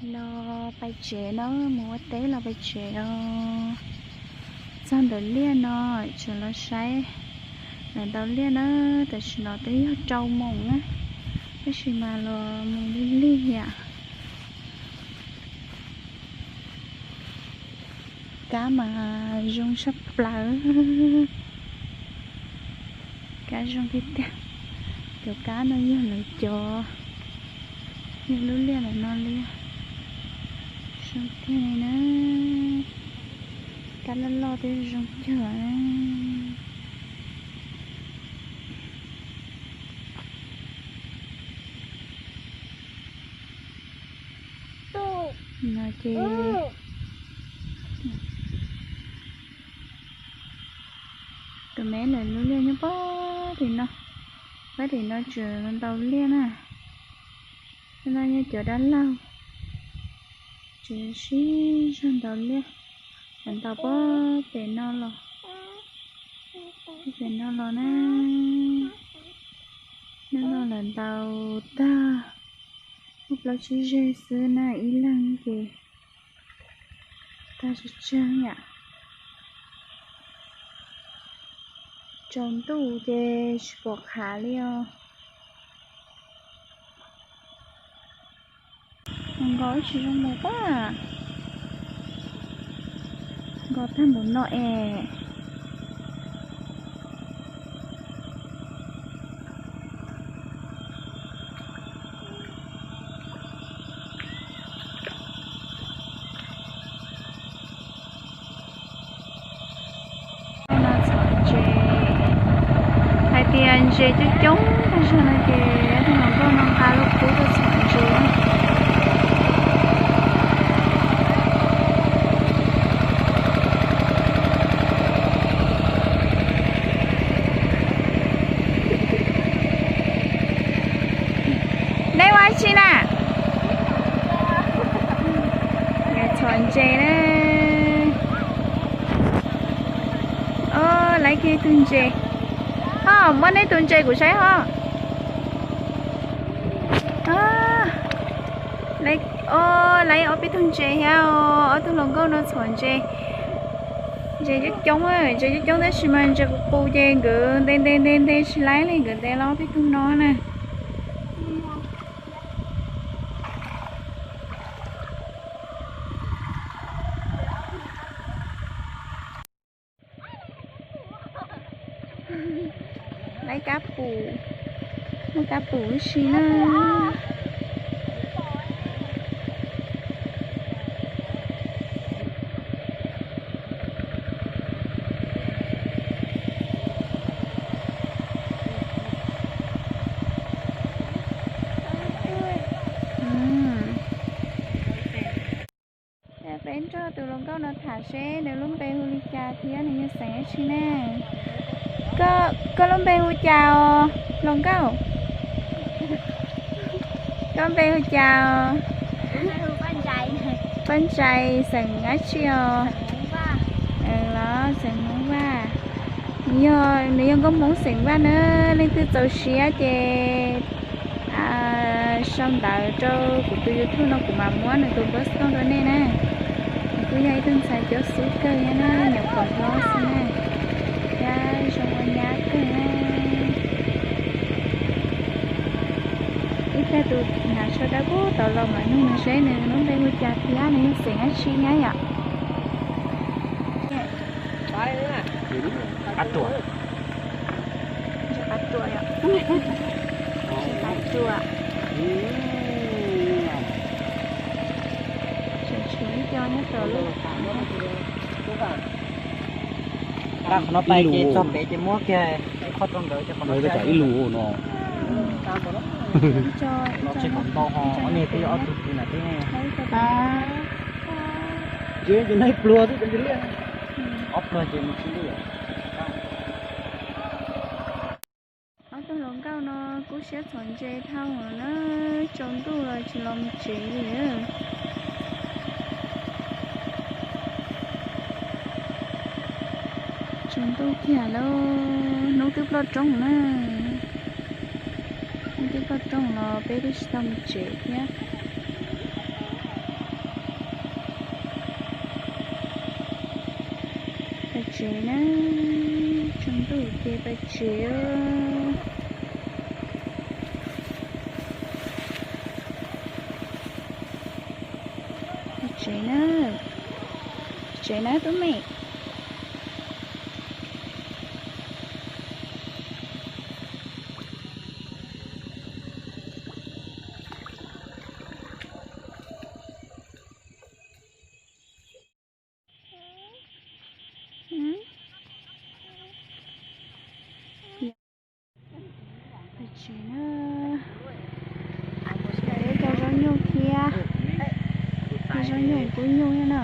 Los pais tsev na, mus ua teb los pais tsev os. Txog ntawm liaj no, tseem los saib lawv ntaus liaj na. Tam sim no twb yog rau moos na, tab sis mas los mus lig lig yam. Kab mas zoo tshaj plaws. Kab zoo tiag tiag. Cov kab no yog lawv cov, yog lub liaj ntawm no li. Zoo tiag li na. Kab loj loj twb zoo kawg na. No ces tus me lawv lub liaj nyob pab tim no, pab tim no tseem ntaus liaj na. No yog cov dab laug, tseem sib zog ntaus liaj, lawv ntaus pab pem no los, pem no los na. Hnub no lawv ntaus tag muaj plaub tsib zeg xwb na, ib leeg ces tag tsawg tsawg yam. Tsaus ntuj ces tsis pom qhov li os. Nkaus tsis zoo mus pab. Nkaus tag npaum no es. No txhom ntses, hais tias ntses coob coob tag zog no ces ob tug hluas nkauj no nqa lub kub tuaj txhom ntses. Neb ua dab tsi na? Txhom ntses na. Laiv kiag tug ntses. Ho muab neb tus ntses kuv saib ho. Laiv ob peb tug ntses thiab os, ob tug hluas nkauj no txhom ntses. Ntses coob coob, ntses coob coob tab sis mas ntses qus qus ces nkawd nte nte nte nte tsis laib li, nkawd nte los ob peb tug no na. Laiv kab pum, muaj kab pum ib si na. Peb nrog tus hluas nkauj no tham seb nws lub npe hu li cas thiab nws yog xeem dab tsi ne. Koj lub npe hu cas os hluas nkauj? Koj npe hu cas os? Paj Ntsais, xeem dab tsi os? Los xeem Hmoob Vaj. Nws yog nkauj Hmoob xeem Vaj na, leej twg txaus siab ces sau ntawv rau kuv tus YouTube no kuv mam muab nws tus npawb xov tooj rau nej na. Nws kuj yog ib tug ntxhais coob xub kawg thiab na, nyuam qhuav hlob xwb na, thiab zoo ua nyab kawg na. Ib tag tus hnav tsho dawb paug tod los mam nug nws seb nws lub npe hu cas thiab nws yog xeem dab tsi thiab yom. Qab ruam. Qab ruam yom. Qab ruam. Tseem tshuav ib co nyob tom lub. Tag qhov no pais ces txog pem ces muab kiag ib qho rau nkawd ces qhov no ib lus no. Tsis qhov ntau ho ob niag twb yog ob tug twg na tib ne. Tsis ces neb pluag xwb, ob pluag ces mus tsis li. Ob tug hluas nkauj no kub siab txhom ntses dhau na, tsaus ntuj los tsis los mus tsev li. Tsaus ntuj kiag lawm, hnub twb ploj roob na. Hnub twb ploj roob los peb twb tsis tau mus tsev thiab. Tsev na, tsaus ntuj ces pais tsev. Pais tsev na, tsev na tub me. Pais tsev na, peb cov zaub nyuj thiab, zaub nyuj kub nyuj thiab na.